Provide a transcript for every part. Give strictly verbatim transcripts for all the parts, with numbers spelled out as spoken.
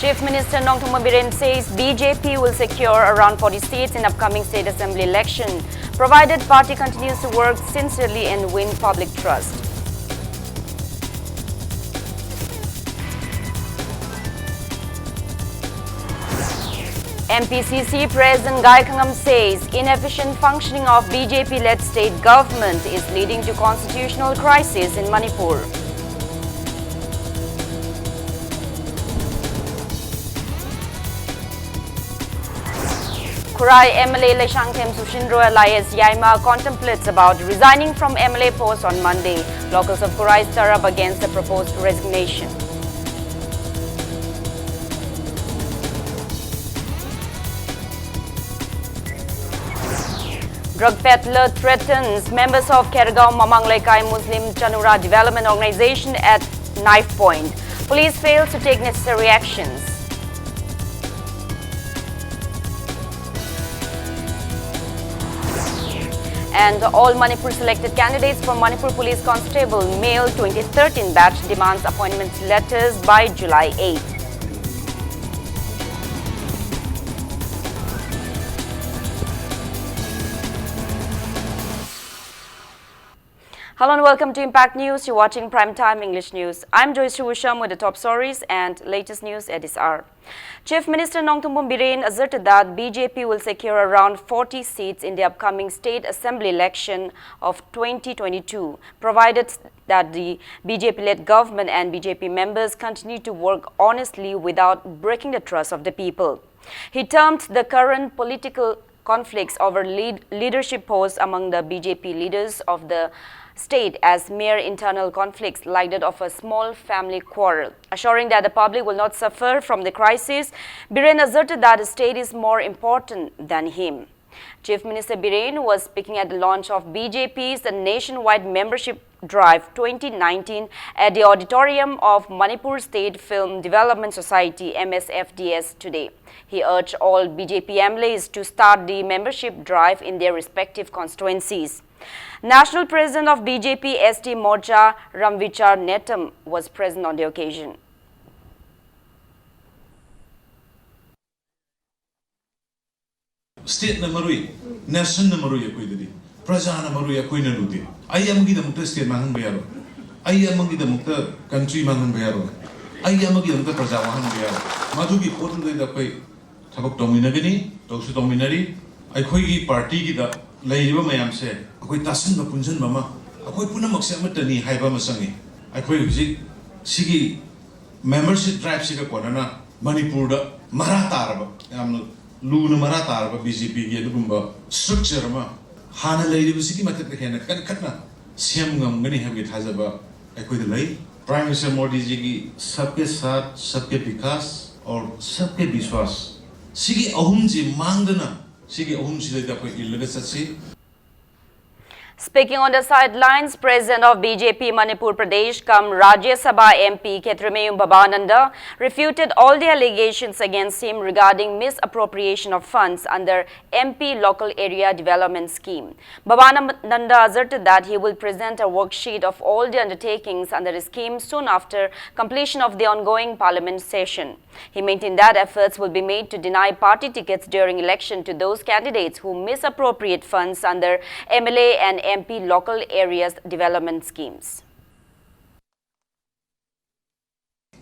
Chief Minister Nongthombam Biren says B J P will secure around forty seats in upcoming state assembly election, provided party continues to work sincerely and win public trust. M P C C President Gai Khangam says inefficient functioning of B J P-led state government is leading to constitutional crisis in Manipur. Khulrai M L A Leishangthem Sushin Royal I A S Yaima contemplates about resigning from M L A post on Monday. Locals of Khulrai stir up against the proposed resignation. Drug peddler threatens members of Khergaon Mamang Leikai Muslim Chanura Development Organization at knife point. Police fails to take necessary actions. And all Manipur selected candidates for Manipur Police Constable Male twenty thirteen batch demands appointment letters by July eighth. Hello and welcome to Impact News. You're watching Prime Time English News. I'm Joyce Shuvusham with the top stories and latest news at this hour. Chief Minister Nongthombam Biren asserted that B J P will secure around forty seats in the upcoming state assembly election of twenty twenty-two, provided that the B J P-led government and B J P members continue to work honestly without breaking the trust of the people. He termed the current political conflicts over lead leadership posts among the B J P leaders of the state as mere internal conflicts like that of a small family quarrel. Assuring that the public will not suffer from the crisis, Biren asserted that the state is more important than him. Chief Minister Biren was speaking at the launch of B J P's nationwide membership drive twenty nineteen at the auditorium of Manipur State Film Development Society, M S F D S, today. He urged all B J P M L As to start the membership drive in their respective constituencies. National President of B J P S T Morcha, Ramvichar Netam, was present on the occasion. ꯁ꯭ꯇꯦꯠꯅ ꯃꯔꯨꯏ, ꯅꯦꯁꯟꯅ ꯃꯔꯨꯏ ꯑꯩꯈꯣꯏꯗꯗꯤ꯫ ꯄ꯭ꯔꯖꯥꯅ ꯃꯔꯨꯏ, ꯑꯩꯈꯣꯏꯅ ꯂꯨꯗꯦ꯫ ꯑꯩ ꯑꯃꯒꯤꯗꯃꯛꯇ state ꯃꯥꯡꯍꯟꯕ ꯌꯥꯔꯣꯏ꯫ ꯑꯩ ꯑꯃꯒꯤꯗꯃꯛꯇ country ꯃꯥꯡꯍꯟꯕ ꯌꯥꯔꯣꯏ꯫ ꯑꯩ ꯑꯃꯒꯤꯗꯃꯛꯇ ꯄ꯭ꯔꯖꯥ ꯋꯥꯍꯟꯕ ꯌꯥꯔꯣꯏ꯫ ꯃꯗꯨꯒꯤ ꯄꯣꯠꯇꯨꯗꯩꯗ ꯑꯩꯈꯣꯏ ꯊꯕꯛ ꯇꯧꯃꯤꯟꯅꯒꯅꯤ, ꯇꯧꯁꯨ ꯇꯧꯃꯤꯟꯅꯔꯤ꯫ ꯑꯩꯈꯣꯏꯒꯤ ꯄꯥꯔꯇꯤꯒꯤꯗ ꯂꯩꯔꯤꯕ ꯃꯌꯥꯝꯁꯦ ꯑꯩꯈꯣꯏ ꯇꯥꯁꯤꯟꯕ ꯄꯨꯟꯁꯤꯟꯕ ꯑꯃ, ꯑꯩꯈꯣꯏ ꯄꯨꯝꯅꯃꯛꯁꯦ ꯑꯃꯠꯇꯅꯤ ꯍꯥꯏꯕ ꯑꯃ ꯆꯪꯉꯤ꯫ ꯑꯩꯈꯣꯏ ꯍꯧꯖꯤꯛ ꯁꯤꯒꯤ ꯃꯦꯝꯕꯔꯁꯤꯞ ꯗ꯭ꯔꯥꯏꯚꯁꯤꯒ ꯀꯣꯟꯅꯅ ꯃꯅꯤꯄꯨꯔꯗ ꯃꯔꯥ ꯇꯥꯔꯕ, ꯌꯥꯝꯅ ꯂꯨꯅ ꯃꯔꯥ ꯇꯥꯔꯕ ꯕꯤ ꯖꯦ ꯄꯤꯒꯤ ꯑꯗꯨꯒꯨꯝꯕ ꯁ꯭ꯇ꯭ꯔꯛꯆꯔ ꯑꯃ ꯍꯥꯟꯅ ꯂꯩꯔꯤꯕꯁꯤꯒꯤ ꯃꯊꯛꯇ ꯍꯦꯟꯅ ꯀꯟꯈꯠꯅ ꯁꯦꯝ ꯉꯝꯒꯅꯤ ꯍꯥꯏꯕꯒꯤ ꯊꯥꯖꯕ ꯑꯩꯈꯣꯏꯗ ꯂꯩ꯫ ꯄ꯭ꯔꯥꯏꯝ ꯃꯤꯅꯤꯁꯇꯔ ꯃꯣꯗꯤꯖꯤꯒꯤ ꯁꯕꯀꯦ ꯁꯥꯊ, ꯁꯕꯀꯦ ꯕꯤꯀꯥꯁ ꯑꯣꯔ ꯁꯕꯀꯦ ꯕꯤꯁ꯭ꯋꯥꯁ, ꯁꯤꯒꯤ ꯑꯍꯨꯝꯁꯤ ꯃꯥꯡꯗꯅ, ꯁꯤꯒꯤ ꯑꯍꯨꯝꯁꯤꯗꯩꯗ ꯑꯩꯈꯣꯏ ꯏꯜꯂꯒ ꯆꯠꯁꯤ꯫ Speaking on the sidelines, President of B J P Manipur Pradesh cum Rajya Sabha M P Khetremeyum Babananda refuted all the allegations against him regarding misappropriation of funds under M P Local Area Development Scheme. Babananda asserted that he will present a worksheet of all the undertakings under the scheme soon after completion of the ongoing parliament session. He maintained that efforts will be made to deny party tickets during election to those candidates who misappropriate funds under M L A and M P Local Areas Development Schemes.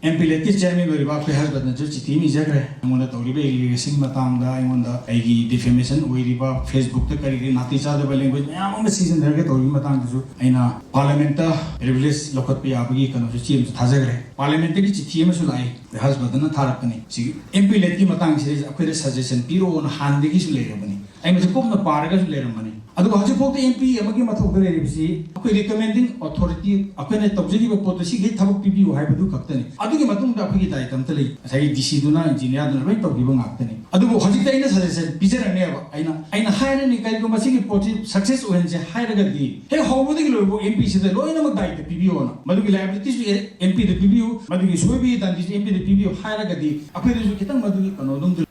M P ꯂꯦꯠꯀꯤ chairman ꯑꯣꯏꯔꯤꯕ ꯑꯩꯈꯣꯏ ꯍꯁꯕꯠꯅꯁꯨ ꯆꯤꯊꯤ ꯑꯃ ꯏꯖꯈ꯭ꯔꯦ꯫ ꯑꯩꯉꯣꯟꯗ ꯇꯧꯔꯤꯕ ꯑꯦꯂꯤꯒꯦꯁꯟꯒꯤ ꯃꯇꯥꯡꯗ, ꯑꯩꯉꯣꯟꯗ ꯑꯩꯒꯤ ꯗꯤꯐꯦꯃꯦꯁꯟ ꯑꯣꯏꯔꯤꯕ, ꯐꯦꯁꯕꯨꯛꯇ ꯀꯔꯤ ꯀꯔꯤ ꯅꯥꯇꯩ ꯆꯥꯗꯕ ꯂꯦꯡꯒ꯭ꯋꯦꯖ ꯃꯌꯥꯝ ꯑꯃ ꯁꯤꯖꯤꯟꯅꯔꯒ ꯇꯧꯔꯤꯕ ꯃꯇꯥꯡꯗꯁꯨ ꯑꯩꯅ ꯄꯥꯔꯂꯤꯌꯥꯃꯦꯟꯠꯇ ꯄ꯭ꯔꯤꯚꯤꯂꯦꯖ ꯂꯧꯈꯠꯄ ꯌꯥꯕꯒꯤ ꯀꯩꯅꯣꯁꯨ ꯆꯦ ꯑꯃꯁꯨ ꯊꯥꯖꯈ꯭ꯔꯦ꯫ ꯄꯥꯔꯂꯤꯌꯥꯃꯦꯟꯠꯇꯒꯤ ꯆꯤꯊꯤ ꯑꯃꯁꯨ ꯂꯥꯛꯏ, ꯑꯩꯈꯣꯏ ꯍꯁꯕꯠꯅ ꯊꯥꯔꯛꯄꯅꯤ꯫ ꯁꯤꯒꯤ ꯑꯦꯝ ꯄꯤ ꯂꯦꯠꯀꯤ ꯃꯇꯥꯡꯁꯤꯗ ꯑꯩꯈꯣꯏꯗ ꯁꯖꯦꯁꯟ ꯄꯤꯔꯛꯑꯣꯅ ꯍꯥꯟꯅꯗꯒꯤꯁꯨ ꯂꯩꯔꯕꯅꯤ꯫ ꯑꯩ ꯃꯁꯤ ꯀꯨꯞꯅ ꯄꯥꯔꯒꯁꯨ ꯂꯩꯔꯝꯕꯅꯤ꯫ ꯑꯗꯨꯒ ꯍꯧꯖꯤꯛꯐꯥꯎꯗ ꯑꯦꯝ ꯄꯤ ꯑꯃꯒꯤ ꯃꯊꯧꯗ ꯂꯩꯔꯤꯕꯁꯤ ꯑꯩꯈꯣꯏ ꯔꯤꯀꯃꯦꯟꯗꯤꯡ ꯑꯣꯊꯣꯔꯤꯇꯤ, ꯑꯩꯈꯣꯏꯅ ꯇꯧꯖꯈꯤꯕ ꯄꯣꯠꯇꯣ ꯁꯤꯈꯩ ꯊꯕꯛ ꯄꯤꯕꯤꯌꯨ ꯍꯥꯏꯕꯗꯨ ꯈꯛꯇꯅꯤ꯫ ꯑꯗꯨꯒꯤ ꯃꯇꯨꯡꯗ ꯑꯩꯈꯣꯏꯒꯤ ꯗꯥꯏꯔꯦꯛꯇ ꯑꯝꯇ ꯂꯩ꯫ ꯉꯁꯥꯏꯒꯤ ꯗꯤ ꯁꯤꯗꯨꯅ, ꯏꯟꯖꯤꯅꯤꯌꯥꯔꯗꯨꯅ ꯂꯣꯏ ꯇꯧꯈꯤꯕ ꯉꯥꯛꯇꯅꯤ꯫ ꯑꯗꯨꯕꯨ ꯍꯧꯖꯤꯛꯇ ꯑꯩꯅ ꯁꯖꯦꯁꯟ ꯄꯤꯖꯔꯅꯦꯕ꯫ ꯑꯩꯅ, ꯑꯩꯅ ꯍꯥꯏꯔꯅꯤ, ꯀꯔꯤꯒꯨꯝꯕ ꯁꯤꯒꯤ ꯄꯣꯠꯁꯤ ꯁꯛꯁꯦꯁ ꯑꯣꯏꯍꯟꯁꯦ ꯍꯥꯏꯔꯒꯗꯤ ꯍꯦꯛ ꯍꯧꯕꯗꯒꯤ ꯂꯣꯏꯕ ꯑꯦꯝ ꯄꯤꯁꯤꯗ ꯂꯣꯏꯅꯃꯛ ꯗꯥꯏꯔꯦꯛꯇ ꯄꯤꯕꯤꯌꯣꯅ꯫ ꯃꯗꯨꯒꯤ ꯂꯥꯏꯕꯤꯂꯤꯇꯤꯁꯨ ꯑꯦꯝ ꯄꯤꯗ ꯄꯤꯕꯤꯌꯨ, ꯃꯗꯨꯒꯤ ꯁꯣꯏꯕꯒꯤ ꯇꯥꯟꯗꯤꯁꯨ ꯑꯦꯝ ꯄꯤꯗ ꯄꯤꯕꯤꯌꯨ ꯍꯥꯏꯔꯒꯗꯤ ꯑꯩꯈꯣꯏꯗꯁꯨ ꯈꯤꯇꯪ ꯃꯗꯨꯒꯤ ꯀꯩꯅꯣꯗꯣꯝꯗꯨ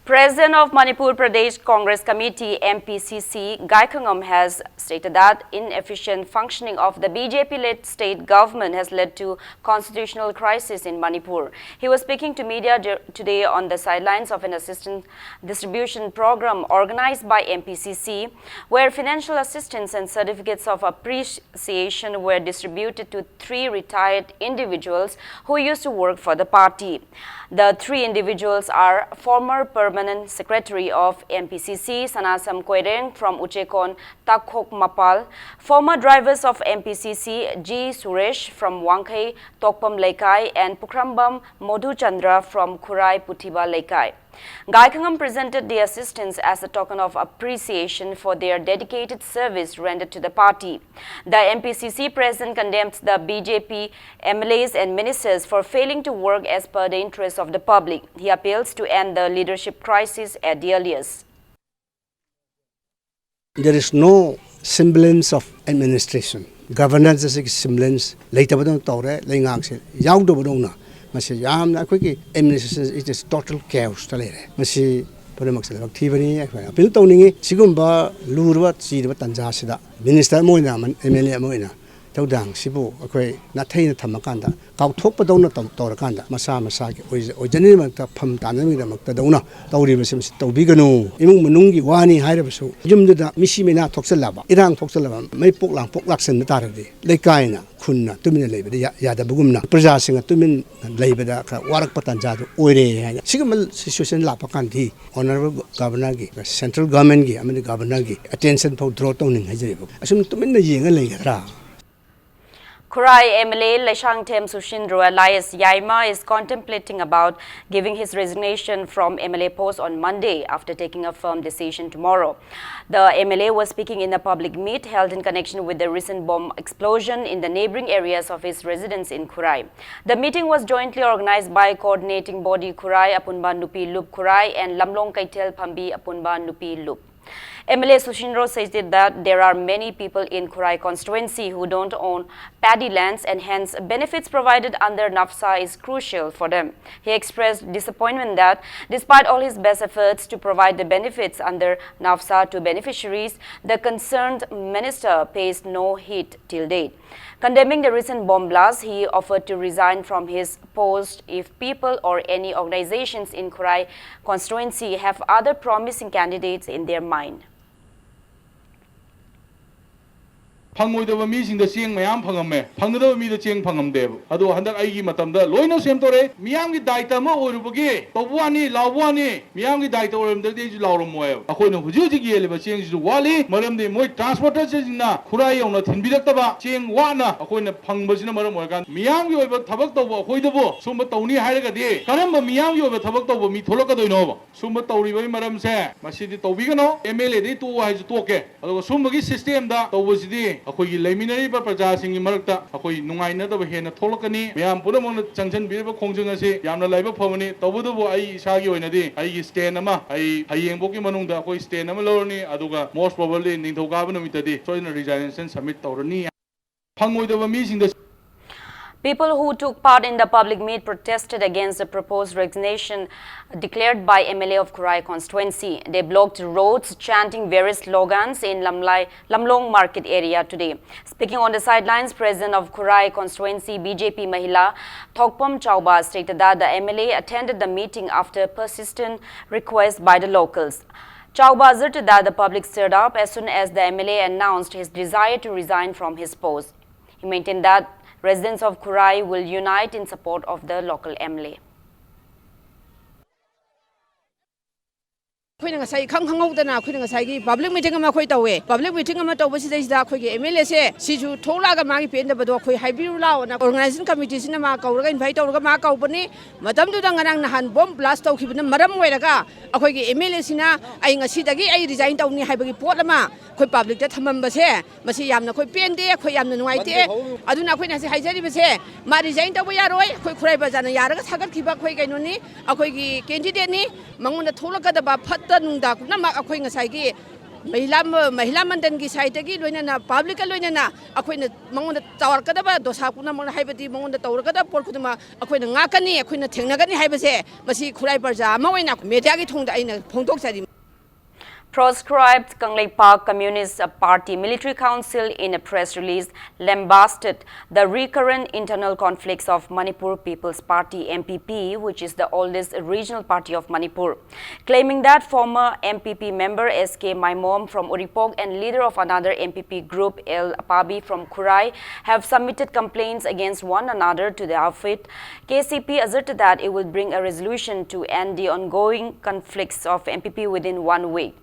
President of Manipur Pradesh Congress Committee, M P C C, Gai Khangam has stated that inefficient functioning of the B J P-led state government has led to constitutional crisis in Manipur. He was speaking to media today on the sidelines of an assistance distribution program organized by M P C C, where financial assistance and certificates of appreciation were distributed to three retired individuals who used to work for the party. The three individuals are former permanent secretary of M P C C, Sanasam Koireng from Uchekon, Takhok Mapal, former drivers of M P C C, G Suresh from Wangkhei, Tokpam Leikai, and Pukhrambam Modhu Chandra from Khurai Puthiba Leikai. Gai Khangam presented the assistance as a token of appreciation for their dedicated service rendered to the party. The M P C C president condemns the B J P M L As and ministers for failing to work as per the interests of the public. He appeals to end the leadership crisis at the earliest. There is no semblance of administration. Governance ꯑꯁꯤꯒꯤ semblance ꯂꯩꯇꯕꯗꯧꯅ ꯇꯧꯔꯦ꯫ ꯂꯩꯉꯥꯛꯁꯦ ꯌꯥꯎꯗꯕꯗꯧꯅ ꯃꯁꯤ ꯌꯥꯝꯅ ꯑꯩꯈꯣꯏꯒꯤ administration, it is total chaosꯇ ꯂꯩꯔꯦ꯫ ꯃꯁꯤ ꯄꯨꯝꯅꯃꯛꯁꯦ ꯂꯥꯏꯕꯛ ꯊꯤꯕꯅꯤ꯫ ꯑꯩꯈꯣꯏꯅ appeal ꯇꯧꯅꯤꯡꯉꯤ꯫ ꯁꯤꯒꯨꯝꯕ ꯂꯨꯔꯕ ꯆꯤꯔꯕ ꯇꯥꯟꯖꯥꯁꯤꯗ minister ꯑꯃ ꯑꯣꯏꯅ, M L A ꯑꯃ ꯑꯣꯏꯅ ꯊꯧꯗꯥꯡꯁꯤꯕꯨ ꯑꯩꯈꯣꯏ ꯅꯥꯊꯩꯅ ꯊꯝꯃꯀꯥꯟꯗ, ꯀꯥꯎꯊꯣꯛꯄꯗꯧꯅ ꯇꯧ-, ꯇꯧꯔꯀꯥꯟꯗ, ꯃꯁꯥ ꯃꯁꯥꯒꯤ ꯑꯣꯏꯖ-, ꯑꯣꯏꯖꯅꯕꯒꯤꯗꯃꯛꯇ, ꯐꯝ ꯇꯥꯅꯕꯒꯤꯗꯃꯛꯇꯗꯧꯅ ꯇꯧꯔꯤꯕꯁꯤ ꯃꯁꯤ ꯇꯧꯕꯤꯒꯅꯨ꯫ ꯏꯃꯨꯡ ꯃꯅꯨꯡꯒꯤ ꯋꯥꯅꯤ ꯍꯥꯏꯔꯕꯁꯨ, ꯌꯨꯝꯗꯨꯗ ꯃꯤꯁꯤ ꯃꯤꯅꯥ ꯊꯣꯛꯆꯜꯂꯛꯑꯕ, ꯏꯔꯥꯡ ꯊꯣꯛꯆꯜꯂꯛꯑꯕ, ꯃꯩ ꯄꯣꯛ ꯂꯥꯡ ꯄꯣꯛ ꯂꯥꯛꯁꯟꯕ ꯇꯥꯔꯗꯤ, ꯂꯩꯀꯥꯏꯅ, ꯈꯨꯟꯅ ꯇꯨꯃꯤꯟꯅ ꯂꯩꯕꯗ ꯌꯥ-, ꯌꯥꯗꯕꯒꯨꯝꯅ, ꯄ꯭ꯔꯖꯥꯁꯤꯡꯅ ꯇꯨꯃꯤꯟꯅ ꯂꯩꯕꯗ ꯈꯔ ꯋꯥꯔꯛꯄ ꯇꯥꯟꯖꯥꯗꯨ ꯑꯣꯏꯔꯦ ꯍꯥꯏꯅ, ꯁꯤꯒꯨꯝꯕ situation ꯂꯥꯛꯄ ꯀꯥꯟꯗꯗꯤ honourable governorꯒꯤ, central governmentꯒꯤ ꯑꯃꯗꯤ governorꯒꯤ attention ꯐꯥꯎ draw ꯇꯧꯅꯤꯡꯉꯤ ꯍꯥꯏꯖꯔꯤꯕ꯫ ꯑꯁꯨꯝ ꯇꯨꯃꯤꯟꯅ ꯌꯦꯡꯉ ꯂꯩꯒꯗ꯭ꯔꯥ? Khurai M L A Leishangthem Sushindro, alias Yaima, is contemplating about giving his resignation from M L A post on Monday after taking a firm decision tomorrow. The M L A was speaking in a public meet held in connection with the recent bomb explosion in the neighbouring areas of his residence in Khurai. The meeting was jointly organised by coordinating body Khurai Apunba Nupi Lup Khurai and Lamlong Keithel Phambi Apunba Nupi Lup. M L A Susindro stated that there are many people in Khurai constituency who don't own paddy lands and hence benefits provided under NAFSA is crucial for them. He expressed disappointment that despite all his best efforts to provide the benefits under NAFSA to beneficiaries, the concerned minister pays no heed till date. Condemning the recent bomb blast, he offered to resign from his post if people or any organizations in Khurai constituency have other promising candidates in their mind. ꯐꯪꯉꯣꯏꯗꯕ ꯃꯤꯁꯤꯡꯗ ꯆꯦꯡ ꯃꯌꯥꯝ ꯐꯪꯉꯝꯃꯦ, ꯐꯪꯒꯗꯕ ꯃꯤꯗ ꯆꯦꯡ ꯐꯪꯉꯝꯗꯦꯕ꯫ ꯑꯗꯣ ꯍꯟꯗꯛ ꯑꯩꯒꯤ ꯃꯇꯝꯗ ꯂꯣꯏꯅ ꯁꯦꯝꯗꯣꯔꯛꯑꯦ꯫ ꯃꯤꯌꯥꯝꯒꯤ ꯗꯥꯏꯇ ꯑꯃ ꯑꯣꯏꯔꯨꯕꯒꯤ ꯇꯧꯕ ꯋꯥꯅꯤ, ꯂꯥꯎꯕ ꯋꯥꯅꯤ, ꯃꯤꯌꯥꯝꯒꯤ ꯗꯥꯏꯇ ꯑꯣꯏꯔꯝꯗ꯭ꯔꯗꯤ ꯑꯩꯁꯨ ꯂꯥꯎꯔꯝꯃꯣꯏꯕ꯫ ꯑꯩꯈꯣꯏꯅ ꯍꯧꯖꯤꯛ ꯍꯧꯖꯤꯛ ꯌꯦꯜꯂꯤꯕ ꯆꯦꯡꯁꯤꯁꯨ ꯋꯥꯠꯂꯤ, ꯃꯔꯝꯗꯤ ꯃꯣꯏ ꯇ꯭ꯔꯥꯟꯁꯄꯣꯔꯇꯔꯁꯤꯡꯅ ꯈꯨꯔꯥꯏ ꯌꯧꯅ ꯊꯤꯟꯕꯤꯔꯛꯇꯕ ꯆꯦꯡ ꯋꯥꯠꯅ ꯑꯩꯈꯣꯏꯅ ꯐꯪꯕꯁꯤꯅ ꯃꯔꯝ ꯑꯣꯏꯔꯀꯥꯟꯗ, ꯃꯤꯌꯥꯝꯒꯤ ꯑꯣꯏꯕ ꯊꯕꯛ ꯇꯧꯕ ꯑꯩꯈꯣꯏꯗꯕꯨ ꯁꯨꯝꯕ ꯇꯧꯅꯤ ꯍꯥꯏꯔꯒꯗꯤ ꯀꯔꯝꯕ ꯃꯤꯌꯥꯝꯒꯤ ꯑꯣꯏꯕ ꯊꯕꯛ ꯇꯧꯕ ꯃꯤ ꯊꯣꯛꯂꯛꯀꯗꯣꯏꯅꯣꯕ? ꯁꯨꯝꯕ ꯇꯧꯔꯤꯕꯒꯤ ꯃꯔꯝꯁꯦ ꯃꯁꯤꯗꯤ ꯇꯧꯕꯤꯒꯅꯣ꯫ ꯑꯦꯝ ꯑꯦꯜ ꯑꯦꯗꯒꯤ ꯇꯣꯛꯑꯣ ꯍꯥꯏꯁꯨ ꯇꯣꯛꯀꯦ꯫ ꯑꯗꯨꯒ ꯁꯨꯝꯕꯒꯤ ꯁꯤꯁꯇꯦꯝꯗ ꯇꯧꯕꯁꯤꯗꯤ ꯑꯩꯈꯣꯏꯒꯤ ꯂꯩꯃꯤꯟꯅꯔꯤꯕ ꯄ꯭ꯔꯖꯥꯁꯤꯡꯒꯤ ꯃꯔꯛꯇ ꯑꯩꯈꯣꯏ ꯅꯨꯡꯉꯥꯏꯅꯗꯕ ꯍꯦꯟꯅ ꯊꯣꯛꯂꯛꯀꯅꯤ꯫ ꯃꯌꯥꯝ ꯄꯨꯝꯅꯃꯛꯅ ꯆꯪꯁꯤꯟꯕꯤꯔꯤꯕ ꯈꯣꯡꯖꯪ ꯑꯁꯤ ꯌꯥꯝꯅ ꯂꯥꯏꯕꯛ ꯐꯕꯅꯤ꯫ ꯇꯧꯕꯇꯕꯨ ꯑꯩ ꯏꯁꯥꯒꯤ ꯑꯣꯏꯅꯗꯤ ꯑꯩꯒꯤ ꯁ꯭ꯇꯦꯟ ꯑꯃ, ꯑꯩ ꯍꯌꯦꯡꯐꯥꯎꯒꯤ ꯃꯅꯨꯡꯗ ꯑꯩꯈꯣꯏ ꯁ꯭ꯇꯦꯟ ꯑꯃ ꯂꯧꯔꯅꯤ, ꯑꯗꯨꯒ most probably ꯅꯤꯡꯊꯧꯀꯥꯕ ꯅꯨꯃꯤꯠꯇꯗꯤ ꯁꯣꯏꯗꯅ ꯔꯤꯖꯥꯏꯅꯦꯁꯟ ꯁꯕꯃꯤꯠ ꯇꯧꯔꯅꯤ꯫ ꯐꯪꯉꯣꯏꯗꯕ ꯃꯤꯁꯤꯡꯗ People who took part in the public meet protested against the proposed resignation declared by M L A of Khurai constituency. They blocked roads, chanting various slogans in Lamlai, Lamlong market area today. Speaking on the sidelines, President of Khurai constituency B J P Mahila Thokpam Chauba stated that the M L A attended the meeting after persistent requests by the locals. Chauba asserted that the public stirred up as soon as the M L A announced his desire to resign from his post. He maintained that residents of Khurai will unite in support of the local M L A. ꯑꯩꯈꯣꯏꯅ ꯉꯁꯥꯏ ꯏꯈꯪ ꯈꯪꯍꯧꯗꯅ ꯑꯩꯈꯣꯏꯅ ꯉꯁꯥꯏꯒꯤ public meeting ꯑꯃ ꯑꯩꯈꯣꯏ ꯇꯧꯋꯦ꯫ Public meeting ꯑꯃ ꯇꯧꯕꯁꯤꯗꯩꯁꯤꯗ ꯑꯩꯈꯣꯏꯒꯤ ꯑꯦꯝ ꯑꯦꯜ ꯑꯦꯁꯦ ꯁꯤꯁꯨ ꯊꯣꯛꯂꯛꯑꯒ ꯃꯥꯒꯤ ꯄꯦꯟꯗꯕꯗꯣ ꯑꯩꯈꯣꯏ ꯍꯥꯏꯕꯤꯔꯨ ꯂꯥꯛꯑꯣꯅ ꯑꯣꯔꯒꯅꯥꯏꯖꯤꯡ ꯀꯃꯤꯇꯤꯁꯤꯅ ꯃꯥ ꯀꯧꯔꯒ ꯏꯟꯚꯥꯏꯠ ꯇꯧꯔꯒ ꯃꯥ ꯀꯧꯕꯅꯤ꯫ ꯃꯇꯝꯗꯨꯗ ꯉꯔꯥꯡ ꯅꯍꯥꯟ ꯕꯣꯝ ꯕ꯭ꯂꯥꯁ ꯇꯧꯈꯤꯕꯅ ꯃꯔꯝ ꯑꯣꯏꯔꯒ ꯑꯩꯈꯣꯏꯒꯤ ꯑꯦꯝ ꯑꯦꯜ ꯑꯦꯁꯤꯅ ꯑꯩ ꯉꯁꯤꯗꯒꯤ ꯑꯩ ꯔꯤꯖꯥꯏꯟ ꯇꯧꯅꯤ ꯍꯥꯏꯕꯒꯤ ꯄꯣꯠ ꯑꯃ ꯑꯩꯈꯣꯏ ꯄꯕ꯭ꯂꯤꯛꯇ ꯊꯝꯃꯝꯕꯁꯦ ꯃꯁꯤ ꯌꯥꯝꯅ ꯑꯩꯈꯣꯏ ꯄꯦꯟꯗꯦ, ꯑꯩꯈꯣꯏ ꯌꯥꯝꯅ ꯅꯨꯡꯉꯥꯏꯇꯦ꯫ ꯑꯗꯨꯅ ꯑꯩꯈꯣꯏꯅ ꯍꯧꯖꯤꯛ ꯍꯥꯏꯖꯔꯤꯕꯁꯦ ꯃꯥ ꯔꯤꯖꯥꯏꯟ ꯇꯧꯕ ꯌꯥꯔꯣꯏ꯫ ꯑꯩꯈꯣꯏ ꯈꯨꯔꯥꯏ ꯕꯖꯥꯔꯅ ꯌꯥꯔꯒ ꯁꯥꯒꯠꯈꯤꯕ ꯑꯩꯈꯣꯏ ꯀꯩꯅꯣꯅꯤ, ꯑꯩꯈꯣꯏꯒꯤ ꯀꯦꯟꯗꯤꯗꯦꯠꯅꯤ꯫ ꯃꯉꯣꯟꯗ ꯊꯣꯛꯂꯛꯀꯗꯕ ꯐꯠꯇ ꯅꯨꯡꯗ ꯄꯨꯝꯅꯃꯛ ꯑꯩꯈꯣꯏ ꯉꯁꯥꯏꯒꯤ ꯃꯍꯤꯂꯥ ꯃꯍꯤꯂꯥ ꯃꯟꯗꯟꯒꯤ ꯁꯥꯏꯠꯇꯒꯤ ꯂꯣꯏꯅꯅ ꯄꯕ꯭ꯂꯤꯛꯀ ꯂꯣꯏꯅꯅ ꯑꯩꯈꯣꯏꯅ ꯃꯉꯣꯟꯗ ꯆꯥꯎꯔꯛꯀꯗꯕ ꯗꯣꯁꯥ ꯄꯨꯝꯅꯃꯛ, ꯍꯥꯏꯕꯗꯤ ꯃꯉꯣꯟꯗ ꯇꯧꯔꯛꯀꯗꯕ ꯄꯣꯠ ꯈꯨꯗꯤꯡꯃꯛ ꯑꯩꯈꯣꯏꯅ ꯉꯥꯛꯀꯅꯤ, ꯑꯩꯈꯣꯏꯅ ꯊꯦꯡꯅꯒꯅꯤ ꯍꯥꯏꯕꯁꯦ ꯃꯁꯤ ꯈꯨꯔꯥꯏ ꯄ꯭ꯔꯖꯥ ꯑꯃ ꯑꯣꯏꯅ ꯃꯦꯗꯤꯌꯥꯒꯤ ꯊꯣꯡꯗ ꯑꯩꯅ ꯐꯣꯡꯗꯣꯛꯆꯔꯤ꯫ Proscribed Kangleipak Communist Party military council in a press release lambasted the recurrent internal conflicts of Manipur People's Party, M P P, which is the oldest regional party of Manipur, claiming that former M P P member S K Maimom from Uripok and leader of another M P P group, L Apabi from Khurai, have submitted complaints against one another to the outfit. K C P asserted that it will bring a resolution to end the ongoing conflicts of M P P within one week.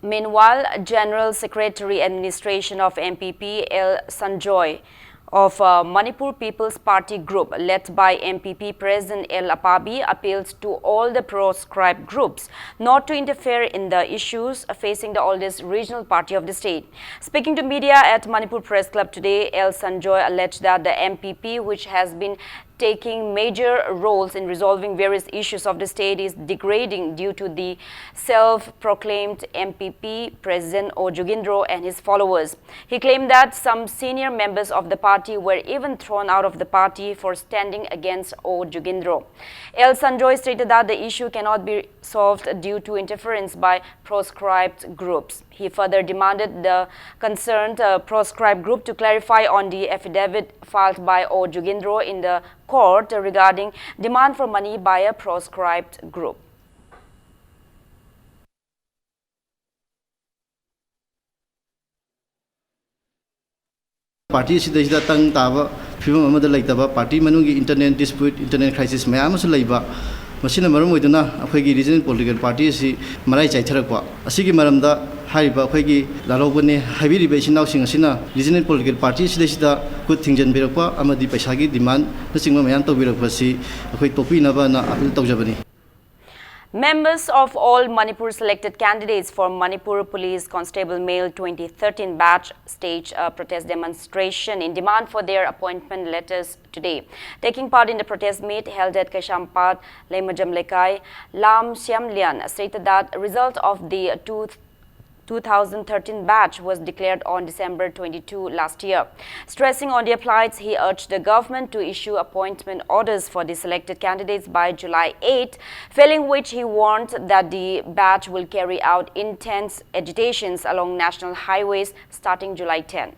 Meanwhile, General Secretary Administration of M P P L Sanjoy of uh, Manipur People's Party group, led by M P P President L Apabi, appeals to all the proscribed groups not to interfere in the issues facing the oldest regional party of the state. Speaking to media at Manipur Press Club today, L Sanjoy alleged that the M P P, which has been taking major roles in resolving various issues of the state, is degrading due to the self-proclaimed M P P President O Jugindro and his followers. He claimed that some senior members of the party were even thrown out of the party for standing against O Jugindro. L Sanjoy stated that the issue cannot be solved due to interference by proscribed groups. He further demanded the concerned uh, proscribed group to clarify on the affidavit filed by O Jugindro in the court regarding demand for money by a proscribed group. Party ꯑꯁꯤꯗꯩꯁꯤꯗ ꯇꯪ ꯇꯥꯕ ꯐꯤꯕꯝ ꯑꯃꯗ ꯂꯩꯇꯕ, party ꯃꯅꯨꯡꯒꯤ internal dispute, internal crisis ꯃꯌꯥꯝ ꯑꯃꯁꯨ ꯂꯩꯕ, ꯃꯁꯤꯅ ꯃꯔꯝ ꯑꯣꯏꯗꯨꯅ ꯑꯩꯈꯣꯏꯒꯤ regional political party ꯑꯁꯤ ꯃꯔꯥꯏ ꯆꯥꯏꯊꯔꯛꯄ ꯑꯁꯤꯒꯤ ꯃꯔꯝꯗ ꯍꯥꯏꯔꯤꯕ ꯑꯩꯈꯣꯏꯒꯤ ꯂꯥꯜꯍꯧꯕꯅꯦ ꯍꯥꯏꯕꯤꯔꯤꯕ ꯏꯆꯤꯟ ꯏꯅꯥꯎꯁꯤꯡ ꯑꯁꯤꯅ regional political party ꯑꯁꯤꯗꯩꯁꯤꯗ ꯈꯨꯠ ꯊꯤꯡꯖꯤꯟꯕꯤꯔꯛꯄ ꯑꯃꯗꯤ ꯄꯩꯁꯥꯒꯤ demandꯅꯆꯤꯡꯕ ꯃꯌꯥꯝ ꯇꯧꯕꯤꯔꯛꯄ ꯑꯁꯤ ꯑꯩꯈꯣꯏ ꯇꯣꯛꯄꯤꯅꯕꯅ appeal ꯇꯧꯖꯕꯅꯤ꯫ Members of all Manipur selected candidates for Manipur Police Constable Male twenty thirteen batch staged a protest demonstration in demand for their appointment letters today. Taking part in the protest meet held at Kaisampad Leimajam Lekai, Lam Siamlian stated that result of the two two thousand thirteen batch was declared on December twenty-two last year. Stressing on their plights, he urged the government to issue appointment orders for the selected candidates by July eighth, failing which he warned that the batch will carry out intense agitations along national highways starting July ten.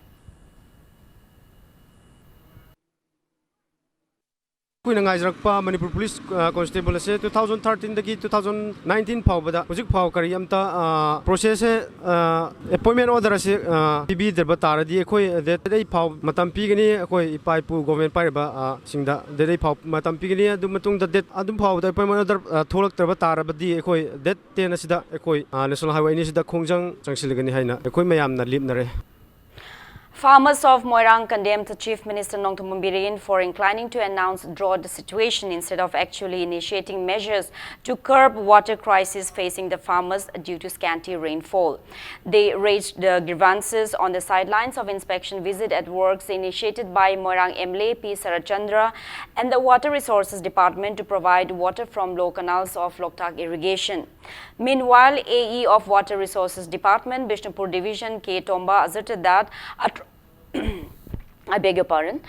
ꯑꯩꯈꯣꯏꯅ ꯉꯥꯏꯖꯔꯛꯄ Manipur police constable ꯑꯁꯦ two thousand ꯊꯥꯔꯇꯤꯟꯗꯒꯤ two thousand nineteen ꯐꯥꯎꯕꯗ ꯍꯧꯖꯤꯛ ꯐꯥꯎ ꯀꯔꯤ ꯑꯝꯇ ꯄ꯭ꯔꯣꯁꯦꯁꯁꯦ, ꯑꯦꯄꯣꯏꯟꯃꯦꯟ ꯑꯣꯔꯗꯔ ꯑꯁꯦ ꯄꯤꯕꯤꯗ꯭ꯔꯕ ꯇꯥꯔꯗꯤ ꯑꯩꯈꯣꯏ ꯗꯦꯠ ꯑꯩꯠ ꯐꯥꯎ ꯃꯇꯝ ꯄꯤꯒꯅꯤ꯫ ꯑꯩꯈꯣꯏ ꯏꯄꯥ ꯏꯄꯨ ꯒꯣꯔꯃꯦꯟ ꯄꯥꯏꯔꯤꯕ ꯁꯤꯡꯗ ꯗꯦꯠ ꯑꯩꯠ ꯐꯥꯎ ꯃꯇꯝ ꯄꯤꯒꯅꯤ꯫ ꯑꯗꯨ ꯃꯇꯨꯡꯗ ꯗꯦꯠ ꯑꯗꯨꯝ ꯐꯥꯎꯕꯗ ꯑꯦꯄꯣꯏꯟꯃꯦꯟ ꯑꯣꯔꯗꯔ ꯊꯣꯛꯂꯛꯇ꯭ꯔꯕ ꯇꯥꯔꯕꯗꯤ ꯑꯩꯈꯣꯏ ꯗꯦꯠ ꯇꯦꯟ ꯑꯁꯤꯗ ꯑꯩꯈꯣꯏ ꯅꯦꯁꯅꯦꯜ ꯍꯥꯏꯋꯦ ꯑꯅꯤꯁꯤꯗ ꯈꯣꯡꯖꯪ ꯆꯪꯁꯤꯜꯂꯒꯅꯤ ꯍꯥꯏꯅ ꯑꯩꯈꯣꯏ ꯃꯌꯥꯝꯅ ꯂꯦꯞꯅꯔꯦ꯫ Farmers of Moirang condemned Chief Minister Nongthombam Biren for inclining to announce drought situation instead of actually initiating measures to curb water crisis facing the farmers due to scanty rainfall. They raised the grievances on the sidelines of inspection visit at works initiated by Moirang M L A P Sarachandra and the Water Resources Department to provide water from low canals of Loktak irrigation. Meanwhile, A E of Water Resources Department, Bishnupur Division, K Tomba, asserted that a tr- I beg your pardon.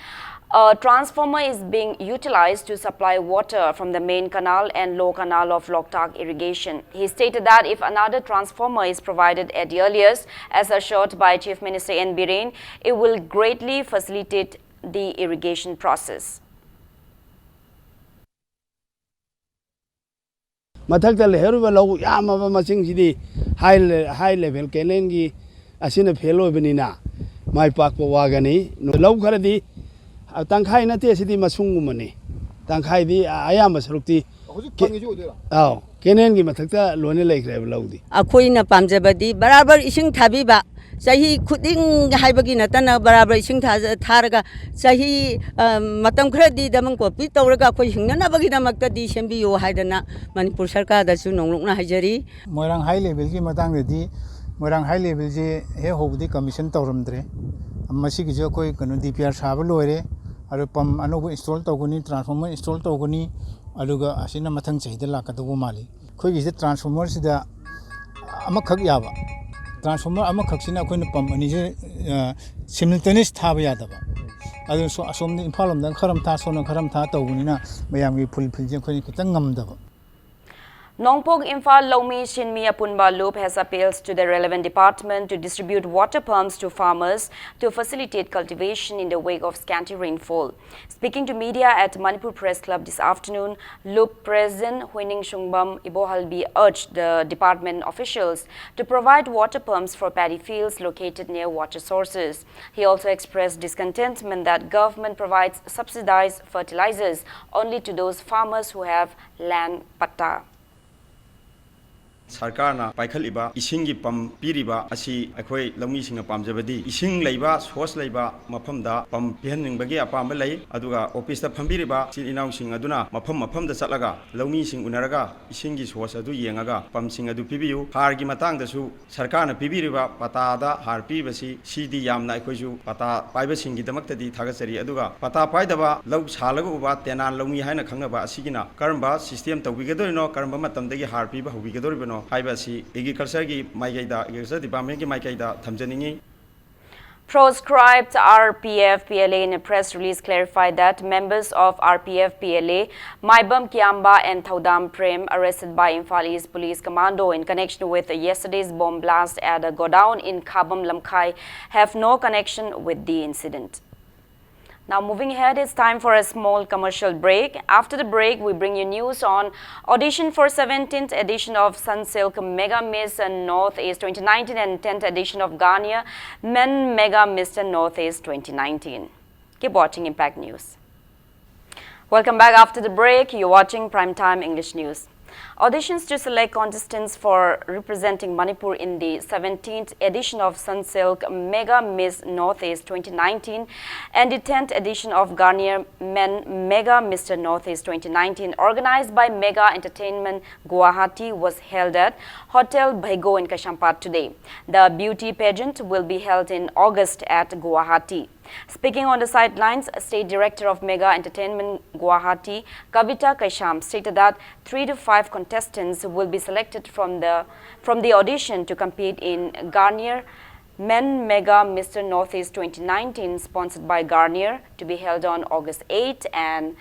A transformer is being utilized to supply water from the main canal and low canal of Loktak irrigation. He stated that if another transformer is provided at the earliest, as assured by Chief Minister N Biren, it will greatly facilitate the irrigation process. ꯃꯊꯛꯇ ꯂꯩꯍꯧꯔꯤꯕ ꯂꯧ ꯌꯥꯝꯃꯕ ꯃꯁꯤꯡꯁꯤꯗꯤ ꯍꯥꯏ ꯂꯦ- ꯍꯥꯏ level ꯀꯦꯅꯦꯜꯒꯤ ꯑꯁꯤꯅ fail ꯑꯣꯏꯕꯅꯤꯅ ꯃꯥꯏ ꯄꯥꯛꯄ ꯋꯥꯒꯅꯤ꯫ ꯂꯧ ꯈꯔꯗꯤ, ꯑ, ꯇꯪꯈꯥꯏ ꯅꯠꯇꯦ, ꯁꯤꯗꯤ ꯃꯁꯨꯡꯒꯨꯝꯕꯅꯤ꯫ ꯇꯪꯈꯥꯏꯗꯤ, ꯑ, ꯑꯌꯥꯝꯕ ꯁꯔꯨꯛꯇꯤ ꯍꯧꯖꯤꯛ ꯀꯦ- ꯐꯪꯉꯤꯁꯤ ꯑꯣꯏꯗꯣꯏꯔꯥ? ꯑꯥꯎ, ꯀꯦꯅꯦꯜꯒꯤ ꯃꯊꯛꯇ ꯂꯣꯏꯅ ꯂꯩꯈ꯭ꯔꯦꯕ ꯂꯧꯗꯤ꯫ ꯑꯩꯈꯣꯏꯅ ꯄꯥꯝꯖꯕꯗꯤ ꯕꯔꯥꯕꯔ ꯏꯁꯤꯡ ꯊꯥꯕꯤꯕ, ꯆꯍꯤ ꯈꯨꯗꯤꯡ ꯍꯥꯏꯕꯒꯤ ꯅꯠꯇꯅ ꯕꯔꯥꯕꯔ ꯏꯁꯤꯡ ꯊꯥꯖ-, ꯊꯥꯔꯒ ꯆꯍꯤ, ꯑ, ꯃꯇꯝ ꯈꯔꯗꯤ ꯗꯃꯝ ꯀꯣꯄꯤ ꯇꯧꯔꯒ ꯑꯩꯈꯣꯏ ꯍꯤꯡꯅꯅꯕꯒꯤꯗꯃꯛꯇꯗꯤ ꯁꯦꯝꯕꯤꯌꯨ ꯍꯥꯏꯗꯅ ꯃꯅꯤꯄꯨꯔ ꯁꯔꯀꯥꯔꯗꯁꯨ ꯅꯧꯂꯨꯛꯅ ꯍꯥꯏꯖꯔꯤ꯫ ꯃꯣꯏꯔꯥꯡ ꯍꯥꯏ ꯂꯦꯚꯦꯜꯒꯤ ꯃꯇꯥꯡꯗꯗꯤ, ꯃꯣꯏꯔꯥꯡ ꯍꯥꯏ ꯂꯦꯚꯦꯜꯁꯦ ꯍꯦꯛ ꯍꯧꯕꯗꯤ ꯀꯃꯤꯁꯟ ꯇꯧꯔꯝꯗ꯭ꯔꯦ꯫ ꯃꯁꯤꯒꯤꯁꯨ ꯑꯩꯈꯣꯏ ꯀꯩꯅꯣ ꯗꯤ ꯄꯤ ꯑꯥꯔ ꯁꯥꯕ ꯂꯣꯏꯔꯦ꯫ ꯑꯗꯨ ꯄꯝ ꯑꯅꯧꯕ ꯏꯟꯁꯇꯣꯜ ꯇꯧꯒꯅꯤ, ꯇ꯭ꯔꯥꯟꯁꯐꯣꯔꯃꯔ ꯏꯟꯁꯇꯣꯜ ꯇꯧꯒꯅꯤ꯫ ꯑꯗꯨꯒ ꯑꯁꯤꯅ ꯃꯊꯪ ꯆꯍꯤꯗ ꯂꯥꯛꯀꯗꯧꯕ ꯃꯥꯜꯂꯤ꯫ ꯑꯩꯈꯣꯏꯒꯤꯁꯦ ꯇ꯭ꯔꯥꯟꯁꯐꯣꯔꯃꯔꯁꯤꯗ ꯑꯃꯈꯛ ꯌꯥꯕ, ꯇ꯭ꯔꯥꯟꯁꯐꯣꯔꯃꯔ ꯑꯃꯈꯛꯁꯤꯅ ꯑꯩꯈꯣꯏꯅ ꯄꯝ ꯑꯅꯤꯁꯦ, ꯑ, ꯁꯤꯃꯤꯜꯇꯦꯅꯤꯌꯁ ꯊꯥꯕ ꯌꯥꯗꯕ꯫ ꯑꯗꯨ ꯁꯣ-, ꯑꯁꯣꯝꯗ ꯏꯝꯐꯥꯜ ꯂꯣꯝꯗ ꯈꯔ ꯑꯃ ꯊꯥ, ꯁꯣꯝꯗ ꯈꯔ ꯑꯃ ꯊꯥ ꯇꯧꯕꯅꯤꯅ ꯃꯌꯥꯝꯒꯤ ꯐꯨꯜꯐꯤꯜꯁꯦ ꯑꯩꯈꯣꯏꯅ ꯈꯤꯇꯪ ꯉꯝꯗꯕ꯫ Nongpok Imphal Laumi Shinmi Apunba Lup has appealed to the relevant department to distribute water pumps to farmers to facilitate cultivation in the wake of scanty rainfall. Speaking to media at Manipur Press Club this afternoon, Lup President Huining Shungbam Ibohalbi urged the department officials to provide water pumps for paddy fields located near water sources. He also expressed discontentment that government provides subsidized fertilizers only to those farmers who have land patta. ꯁꯔꯀꯥꯔꯅ ꯄꯥꯏꯈꯠꯂꯤꯕ ꯏꯁꯤꯡꯒꯤ pump ꯄꯤꯔꯤꯕ ꯑꯁꯤ ꯑꯩꯈꯣꯏ ꯂꯧꯃꯤꯁꯤꯡꯅ ꯄꯥꯝꯖꯕꯗꯤ ꯏꯁꯤꯡ ꯂꯩꯕ, source ꯂꯩꯕ ꯃꯐꯝꯗ ꯄꯝ ꯄꯤꯍꯟꯅꯤꯡꯕꯒꯤ ꯑꯄꯥꯝꯕ ꯂꯩ꯫ ꯑꯗꯨꯒ ꯑꯣꯐꯤꯁꯇ ꯐꯝꯕꯤꯔꯤꯕ ꯏꯆꯤꯜ ꯏꯅꯥꯎꯁꯤꯡ ꯑꯗꯨꯅ ꯃꯐꯝ ꯃꯐꯝꯗ ꯆꯠꯂꯒ ꯂꯧꯃꯤꯁꯤꯡ ꯎꯅꯔꯒ ꯏꯁꯤꯡꯒꯤ ꯁꯣꯔꯁ ꯑꯗꯨ ꯌꯦꯡꯉꯒ ꯄꯝꯁꯤꯡ ꯑꯗꯨ ꯄꯤꯕꯤꯌꯨ꯫ ꯍꯥꯔꯒꯤ ꯃꯇꯥꯡꯗꯁꯨ ꯁꯔꯀꯥꯔꯅ ꯄꯤꯕꯤꯔꯤꯕ ꯄꯇꯥꯗ ꯍꯥꯔ ꯄꯤꯕꯁꯤ, ꯁꯤꯗꯤ ꯌꯥꯝꯅ ꯑꯩꯈꯣꯏꯁꯨ ꯄꯇꯥ ꯄꯥꯏꯕꯁꯤꯡꯒꯤꯗꯃꯛꯇꯗꯤ ꯊꯥꯒꯠꯆꯔꯤ꯫ ꯑꯗꯨꯒ ꯄꯇꯥ ꯄꯥꯏꯗꯕ ꯂꯧ ꯁꯥꯜꯂꯒ ꯎꯕ ꯇꯦꯅꯥꯟ ꯂꯧꯃꯤ ꯍꯥꯏꯅ ꯈꯪꯅꯕ ꯑꯁꯤꯒꯤꯅ ꯀꯔꯝꯕ ꯁꯤꯁꯇꯦꯝ ꯇꯧꯕꯤꯒꯗꯣꯏꯅꯣ, ꯀꯔꯝꯕ ꯃꯇꯝꯗꯒꯤ ꯍꯥꯔ ꯄꯤꯕ ꯍꯧꯕꯤꯒꯗꯧꯔꯤꯕꯅꯣ ꯍꯥꯏꯕ ꯑꯁꯤ ꯑꯦꯒ꯭ꯔꯤꯀꯜꯆꯔꯒꯤ ꯃꯥꯏꯀꯩꯗ, ꯑꯦꯒ꯭ꯔꯤꯀꯜꯆꯔ ꯗꯤꯄꯥꯔꯠꯃꯦꯟꯒꯤ ꯃꯥꯏꯀꯩꯗ ꯊꯝꯖꯅꯤꯡꯏ꯫ Proscribed R P F P L A in a press release clarified that members of R P F P L A Maibam Kiamba and Thaudam Prem, arrested by Imphal East Police Commando in connection with yesterday's bomb blast at a godown in Khabam Lamkhai, have no connection with the incident. Now moving ahead, it's time for a small commercial break. After the break, we bring you news on audition for seventeenth edition of Sunsilk Mega Miss Northeast twenty nineteen and tenth edition of Gania Men Mega Mister Northeast twenty nineteen. Keep watching Impact News. Welcome back after the break. You're watching Primetime English News. Auditions to select contestants for representing Manipur in the seventeenth edition of Sunsilk Mega Miss Northeast twenty nineteen and the tenth edition of Garnier Men Mega Mister Northeast twenty nineteen, organized by Mega Entertainment Guwahati, was held at Hotel Bhaigo in Kaisampad today. The beauty pageant will be held in August at Guwahati. Speaking on the sidelines, State Director of Mega Entertainment Guwahati, Kavita Kaisham, stated that three to five contestants will be selected from the, from the audition to compete in Garnier Men Mega Mister Northeast twenty nineteen, sponsored by Garnier, to be held on August eighth, and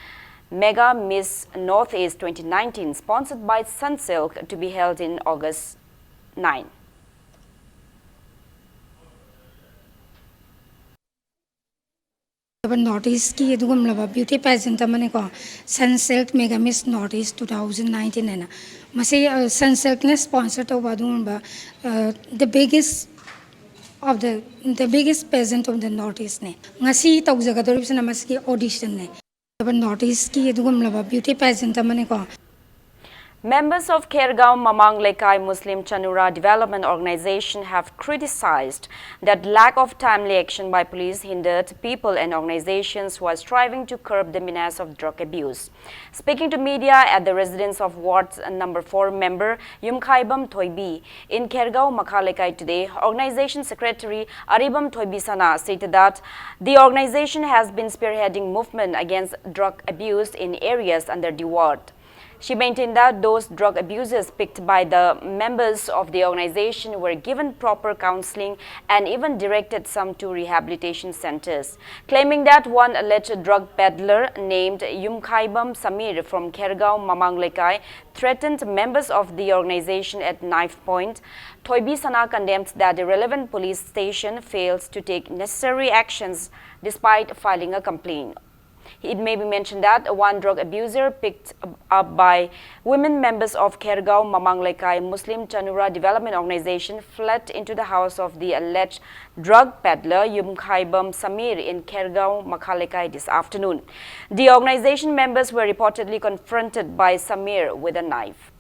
Mega Miss Northeast twenty nineteen, sponsored by Sunsilk, to be held in August nine. North ꯏꯁꯀꯤ ꯑꯗꯨꯒꯨꯝꯂꯕ beauty pageant ꯑꯃꯅꯤꯀꯣ, Sunsilk mega miss north east two thousand nineteen ꯍꯥꯏꯅ꯫ ꯃꯁꯤ ꯁꯟꯁꯤꯜꯛꯅ sponsor ꯇꯧꯕ ꯑꯗꯨꯒꯨꯝꯕ the biggest of the the biggest pageant of the North Eastꯅꯦ꯫ ꯉꯁꯤ ꯇꯧꯖꯒꯗꯧꯔꯤꯕꯁꯤꯅ ꯃꯁꯤꯒꯤ ꯑꯣꯗꯤꯁꯟꯅꯦ꯫ North ꯏꯁꯀꯤ ꯑꯗꯨꯒꯨꯝꯂꯕ beauty pageant ꯑꯃꯅꯤꯀꯣ꯫ Members of Khergaon Mamang Lekai Muslim Chanura Development Organization have criticized that lack of timely action by police hindered people and organizations who are striving to curb the menace of drug abuse. Speaking to media at the residence of Ward number four member Yumkhaibam Thoibi in Khergaon Makha Lekai today, organization secretary Aribam Thoibi Sana stated that the organization has been spearheading movement against drug abuse in areas under the ward. She maintained that those drug abusers picked by the members of the organization were given proper counseling and even directed some to rehabilitation centers, claiming that one alleged drug peddler named Yumkhaibam Samir from Khergaon Mamang Lekai threatened members of the organization at knife point. Thoibi Sana condemned that the relevant police station fails to take necessary actions despite filing a complaint. It may be mentioned that one drug abuser picked up by women members of Khergaon Mamang Lekai Muslim Chanura Development Organization fled into the house of the alleged drug peddler Yumkhaibam Samir in Khergaon Makha Lekai this afternoon. The organization members were reportedly confronted by Samir with a knife.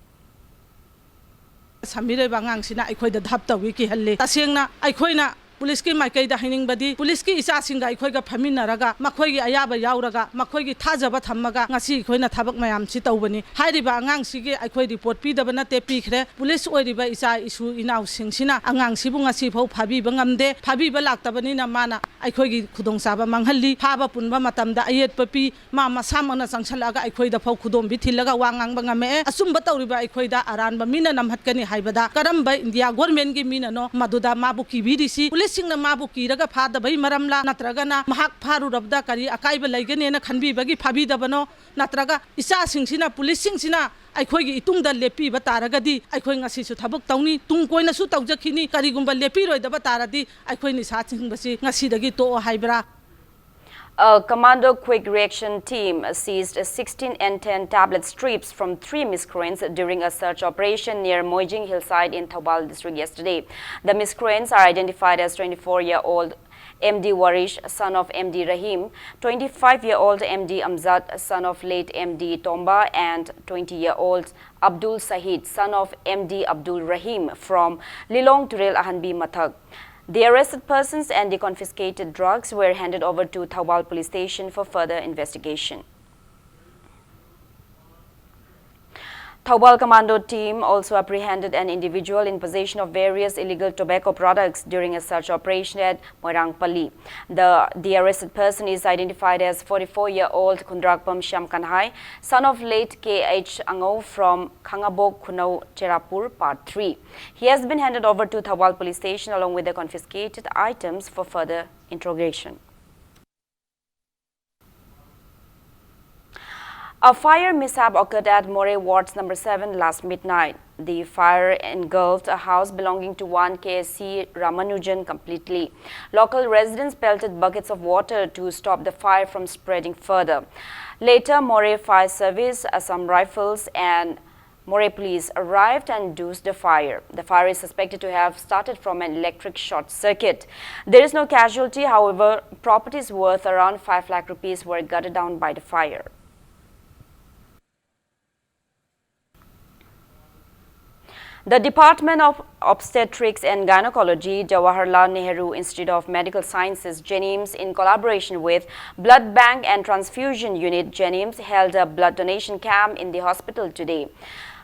Samir ꯍꯥꯏꯕ ꯑꯉꯥꯡꯁꯤꯅ ꯑꯩꯈꯣꯏꯗ ꯙꯞ ꯇꯧꯏ, ꯀꯤꯍꯜꯂꯤ꯫ ꯇꯁꯦꯡꯅ ꯑꯩꯈꯣꯏꯅ ꯄꯨꯂꯤꯁꯀꯤ ꯃꯥꯏꯀꯩꯗ ꯍꯥꯏꯅꯤꯡꯕꯗꯤ, ꯄꯨꯂꯤꯁꯀꯤ ꯏꯆꯥꯁꯤꯡꯒ ꯑꯩꯈꯣꯏꯒ ꯐꯝꯃꯤꯟꯅꯔꯒ, ꯃꯈꯣꯏꯒꯤ ꯑꯌꯥꯕ ꯌꯥꯎꯔꯒ, ꯃꯈꯣꯏꯒꯤ ꯊꯥꯖꯕ ꯊꯝꯃꯒ ꯉꯁꯤ ꯑꯩꯈꯣꯏꯅ ꯊꯕꯛ ꯃꯌꯥꯝꯁꯤ ꯇꯧꯕꯅꯤ꯫ ꯍꯥꯏꯔꯤꯕ ꯑꯉꯥꯡꯁꯤꯒꯤ ꯑꯩꯈꯣꯏ ꯔꯤꯄꯣꯔꯠ ꯄꯤꯗꯕ ꯅꯠꯇꯦ, ꯄꯤꯈ꯭ꯔꯦ꯫ ꯄꯨꯂꯤꯁ ꯑꯣꯏꯔꯤꯕ ꯏꯆꯥ ꯏꯁꯨ ꯏꯅꯥꯎꯁꯤꯡꯁꯤꯅ ꯑꯉꯥꯡꯁꯤꯕꯨ ꯉꯁꯤꯐꯥꯎ ꯐꯥꯕꯤꯕ ꯉꯝꯗꯦ꯫ ꯐꯥꯕꯤꯕ ꯂꯥꯛꯇꯕꯅꯤꯅ ꯃꯥꯅ ꯑꯩꯈꯣꯏꯒꯤ ꯈꯨꯗꯣꯡꯆꯥꯕ ꯃꯥꯡꯍꯜꯂꯤ꯫ ꯐꯥꯕ ꯄꯨꯟꯕ ꯃꯇꯝꯗ ꯑꯌꯦꯠꯄ ꯄꯤ꯫ ꯃꯥ ꯃꯁꯥꯃꯛꯅ ꯆꯪꯁꯜꯂꯛꯑꯒ ꯑꯩꯈꯣꯏꯗ ꯐꯥꯎ ꯈꯨꯗꯣꯝꯕꯤ ꯊꯤꯜꯂꯒ ꯋꯥ ꯉꯥꯡꯕ ꯉꯝꯃꯛꯑꯦ꯫ ꯑꯆꯨꯝꯕ ꯇꯧꯔꯤꯕ ꯑꯩꯈꯣꯏꯗ ꯑꯔꯥꯟꯕ ꯃꯤꯅ ꯅꯝꯍꯠꯀꯅꯤ ꯍꯥꯏꯕꯗ ꯀꯔꯝꯕ ꯏꯟꯗꯤꯌꯥ ꯒꯣꯔꯃꯦꯟꯒꯤ ꯃꯤꯅꯅꯣ ꯃꯗꯨꯗ ꯃꯥꯕꯨ ꯀꯤꯕꯤꯔꯤꯁꯤ? ꯄꯨꯂꯤꯁꯁꯤꯡꯅ ꯃꯥꯕꯨ ꯀꯤꯔꯒ ꯐꯥꯗꯕꯩ ꯃꯔꯝꯂꯥ, ꯅꯠꯇ꯭ꯔꯒꯅ ꯃꯍꯥꯛ ꯐꯥꯔꯨꯔꯕꯗ ꯀꯔꯤ ꯑꯀꯥꯏꯕ ꯂꯩꯒꯅꯦꯅ ꯈꯟꯕꯤꯕꯒꯤ ꯐꯥꯕꯤꯗꯕꯅꯣ? ꯅꯠꯇ꯭ꯔꯒ ꯏꯆꯥꯁꯤꯡꯁꯤꯅ, ꯄꯨꯂꯤꯁꯁꯤꯡꯁꯤꯅ ꯑꯩꯈꯣꯏꯒꯤ ꯏꯇꯨꯡꯗ ꯂꯦꯞꯄꯤꯕ ꯇꯥꯔꯒꯗꯤ ꯑꯩꯈꯣꯏ ꯉꯁꯤꯁꯨ ꯊꯕꯛ ꯇꯧꯅꯤ, ꯇꯨꯡ ꯀꯣꯏꯅꯁꯨ ꯇꯧꯖꯈꯤꯅꯤ꯫ ꯀꯔꯤꯒꯨꯝꯕ ꯂꯦꯞꯄꯤꯔꯣꯏꯗꯕ ꯇꯥꯔꯗꯤ ꯑꯩꯈꯣꯏ ꯅꯤꯁꯥ ꯆꯤꯡꯕꯁꯤ ꯉꯁꯤꯗꯒꯤ ꯇꯣꯛꯑꯣ ꯍꯥꯏꯕ꯭ꯔꯥ? A Commando Quick Reaction Team seized sixteen N ten tablet strips from three miscreants during a search operation near Moijing Hillside in Thoubal District yesterday. The miscreants are identified as twenty-four-year-old M D Warish, son of M D Rahim, twenty-five-year-old M D Amzad, son of late M D Tomba, and twenty-year-old Abdul Sahid, son of M D Abdul Rahim, from Lilong Turel Ahanbi Mathak. The arrested persons and the confiscated drugs were handed over to Thoubal Police Station for further investigation. Thoubal Commando team also apprehended an individual in possession of various illegal tobacco products during a search operation at Moirangpally. The, the arrested person is identified as forty-four-year-old Khundrakpam Shyam Kanhai, son of late K H Angou from Khangabok Khunau, Cherapur, Part three. He has been handed over to Thoubal Police Station along with the confiscated items for further interrogation. A fire mishap occurred at Moreh Ward's number seven last midnight. The fire engulfed a house belonging to one K C Ramanujan completely. Local residents pelted buckets of water to stop the fire from spreading further. Later, Moreh Fire Service, Assam Rifles, and Moreh Police arrived and doused the fire. The fire is suspected to have started from an electric short circuit. There is no casualty, however, properties worth around five lakh rupees were gutted down by the fire. The Department of Obstetrics and Gynecology, Jawaharlal Nehru Institute of Medical Sciences, JNIMS, in collaboration with Blood Bank and Transfusion Unit, JNIMS, held a blood donation camp in the hospital today.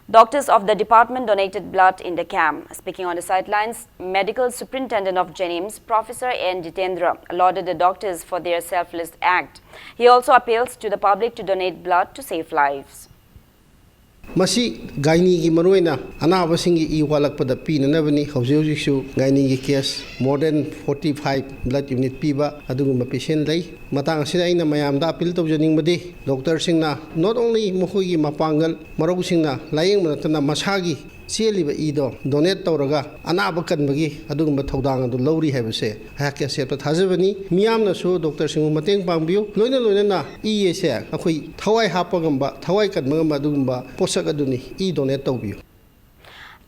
Doctors of the department donated blood in the camp. Speaking on the sidelines, Medical Superintendent of JNIMS, Professor N Jitendra, lauded the doctors for their selfless act. He also appeals to the public to donate blood to save lives. ꯃꯁꯤ ꯒꯥꯏꯅꯤꯒꯤ ꯃꯔꯨꯑꯣꯏꯅ ꯑꯅꯥꯕꯁꯤꯡꯒꯤ E ꯋꯥꯠꯂꯛꯄꯗ ꯄꯤꯅꯅꯕꯅꯤ꯫ ꯍꯧꯖꯤꯛ ꯍꯧꯖꯤꯛꯁꯨ ꯒꯥꯏꯅꯤꯒꯤ case more than forty five blood unit ꯄꯤꯕ ꯑꯗꯨꯒꯨꯝꯕ patient ꯂꯩ꯫ ꯃꯇꯥꯡ ꯑꯁꯤꯗ ꯑꯩꯅ ꯃꯌꯥꯝꯗ appeal ꯇꯧꯖꯅꯤꯡꯕꯗꯤ doctorꯁꯤꯡꯅ not only ꯃꯈꯣꯏꯒꯤ ꯃꯄꯥꯡꯒꯜ ꯃꯔꯧꯁꯤꯡꯅ ꯂꯥꯌꯦꯡꯕ ꯅꯠꯇꯅ ꯃꯁꯥꯒꯤ ꯆꯦꯜꯂꯤꯕ ꯏꯗꯣ donate ꯇꯧꯔꯒ ꯑꯅꯥꯕ ꯀꯟꯕꯒꯤ ꯑꯗꯨꯒꯨꯝꯕ ꯊꯧꯗꯥꯡ ꯑꯗꯨ ꯂꯧꯔꯤ ꯍꯥꯏꯕꯁꯦ ꯑꯩꯍꯥꯛꯀꯤ ꯑꯆꯦꯠꯄ ꯊꯥꯖꯕꯅꯤ꯫ ꯃꯤꯌꯥꯝꯅꯁꯨ doctorꯁꯤꯡꯕꯨ ꯃꯇꯦꯡ ꯄꯥꯡꯕꯤꯌꯨ꯫ ꯂꯣꯏꯅ ꯂꯣꯏꯅꯅ ꯏ ꯑꯁꯦ ꯑꯩꯈꯣꯏ ꯊꯋꯥꯏ ꯍꯥꯞꯄ ꯉꯝꯕ, ꯊꯋꯥꯏ ꯀꯟꯕ ꯉꯝꯕ ꯑꯗꯨꯒꯨꯝꯕ ꯄꯣꯠꯁꯛ ꯑꯗꯨꯅꯤ꯫ ꯏ donate ꯇꯧꯕꯤꯌꯨ꯫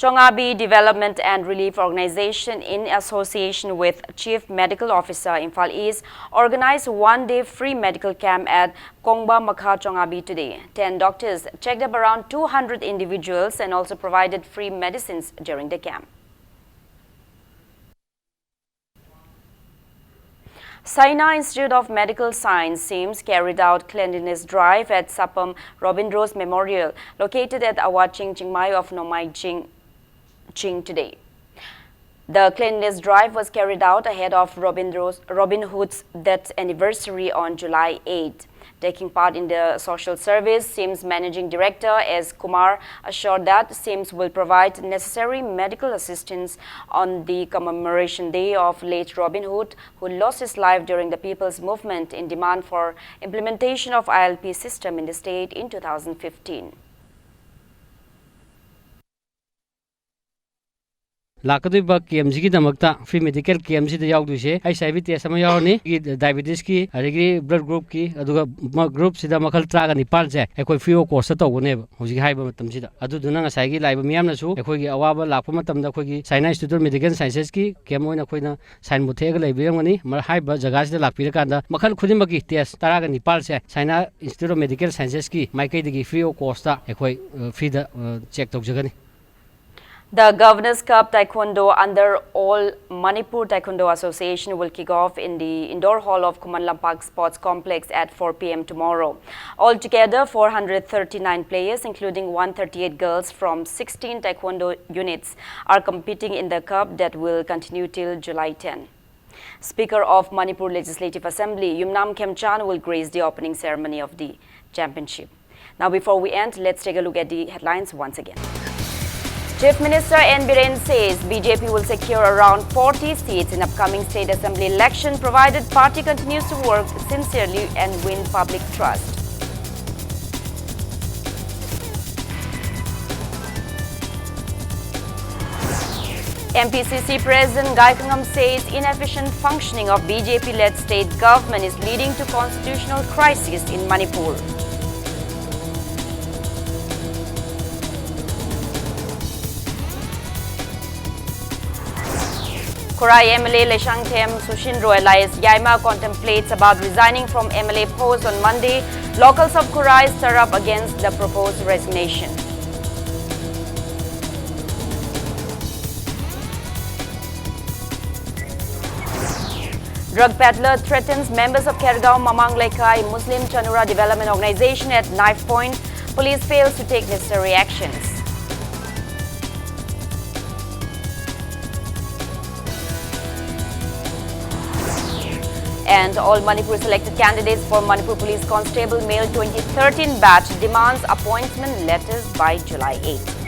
Chongabi Development and Relief Organization, in association with Chief Medical Officer, Imphal East, organized one-day free medical camp at Kongba Makha, Chongabi today. Ten doctors checked up around two hundred individuals and also provided free medicines during the camp. Saina Institute of Medical Science, SIMS, carried out cleanliness drive at Sapam Robindro's Memorial, located at Awaching Chingmai of Nomai Ching, Ching today. The cleanliness drive was carried out ahead of Robindro's, Robin Hood's death anniversary on July eighth. Taking part in the social service, SIMS Managing Director S Kumar assured that SIMS will provide necessary medical assistance on the commemoration day of late Robin Hood, who lost his life during the People's Movement in demand for implementation of I L P system in the state in two thousand fifteen. ꯂꯥꯛꯀꯗꯣꯏꯕ ꯀꯦꯝꯁꯤꯒꯤꯗꯃꯛꯇ free medical ꯀꯦꯝꯁꯤꯗ ꯌꯥꯎꯗꯣꯏꯁꯦ H I V test ꯑꯃ ꯌꯥꯎꯔꯅꯤ, ꯑꯩꯒꯤ ꯗꯥꯏꯕꯦꯇꯤꯁꯀꯤ, ꯑꯗꯒꯤ blood ꯒ꯭ꯔꯨꯞꯀꯤ, ꯑꯗꯨꯒ ꯃ-, ꯒ꯭ꯔꯨꯞꯁꯤꯗ ꯃꯈꯜ ꯇꯔꯥꯒ ꯅꯤꯄꯥꯟꯁꯦ ꯑꯩꯈꯣꯏ ꯐ꯭ꯔꯤ ꯑꯣꯐ ꯀꯣꯁꯇ ꯇꯧꯒꯅꯦꯕ ꯍꯧꯖꯤꯛ ꯍꯥꯏꯕ ꯃꯇꯝꯁꯤꯗ꯫ ꯑꯗꯨꯗꯨꯅ ꯉꯁꯥꯏꯒꯤ ꯂꯥꯛꯏꯕ ꯃꯤꯌꯥꯝꯅꯁꯨ ꯑꯩꯈꯣꯏꯒꯤ ꯑꯋꯥꯕ ꯂꯥꯛꯄ ꯃꯇꯝꯗ ꯑꯩꯈꯣꯏꯒꯤ ꯁꯥꯏꯅꯥ ꯏꯟꯁꯇꯤꯇ꯭ꯌꯨꯠ ꯑꯣꯐ ꯃꯦꯗꯤꯀꯦꯜ ꯁꯥꯏꯟꯁꯦꯁꯀꯤ ꯀꯦꯝ ꯑꯣꯏꯅ ꯑꯩꯈꯣꯏꯅ ꯁꯥꯏꯟꯕꯣꯔꯗ ꯊꯦꯛꯑꯒ ꯂꯩꯕꯤꯔꯝꯒꯅꯤ꯫ ꯃ-, ꯍꯥꯏꯔꯤꯕ ꯖꯒꯥꯁꯤꯗ ꯂꯥꯛꯄꯤꯔꯀꯥꯟꯗ ꯃꯈꯜ ꯈꯨꯗꯤꯡꯃꯛꯀꯤ ꯇꯦꯁ ꯇꯔꯥꯒ ꯅꯤꯄꯥꯟꯁꯦ ꯁꯥꯏꯅꯥ ꯏꯟꯁꯇꯤꯇ꯭ꯌꯨꯠ ꯑꯣꯐ ꯃꯦꯗꯤꯀꯦꯜ ꯁꯥꯏꯟꯁꯦꯁꯀꯤ ꯃꯥꯏꯀꯩꯗꯒꯤ ꯐ꯭ꯔꯤ ꯑꯣꯐ ꯀꯣꯁꯇ ꯑꯩꯈꯣꯏ, ꯑ, ꯐ꯭ꯔꯤꯗ, ꯑ, ꯆꯦꯛ ꯇꯧꯖꯒꯅꯤ꯫ The Governor's Cup Taekwondo under All Manipur Taekwondo Association will kick off in the indoor hall of Khuman Lampak Sports Complex at four p m tomorrow. Altogether, four hundred thirty-nine players, including one thirty-eight girls from sixteen Taekwondo units, are competing in the cup that will continue till July ten. Speaker of Manipur Legislative Assembly, Yumnam Khemchand, will grace the opening ceremony of the championship. Now, before we end, let's take a look at the headlines once again. Chief Minister N Biren says B J P will secure around forty seats in upcoming state assembly election, provided party continues to work sincerely and win public trust. M P C C President Gai Khangam says inefficient functioning of B J P-led state government is leading to constitutional crisis in Manipur. Khurai M L A Leishangthem Sushin Roy alias Yaima contemplates about resigning from M L A post on Monday. Locals of Khurai stir up against the proposed resignation. Drug peddler threatens members of Khergaon Mamang Leikai Muslim Chanura Development Organization at knife point. Police fails to take necessary actions. And All Manipur selected candidates for Manipur Police Constable Male twenty thirteen batch demands appointment letters by July eighth.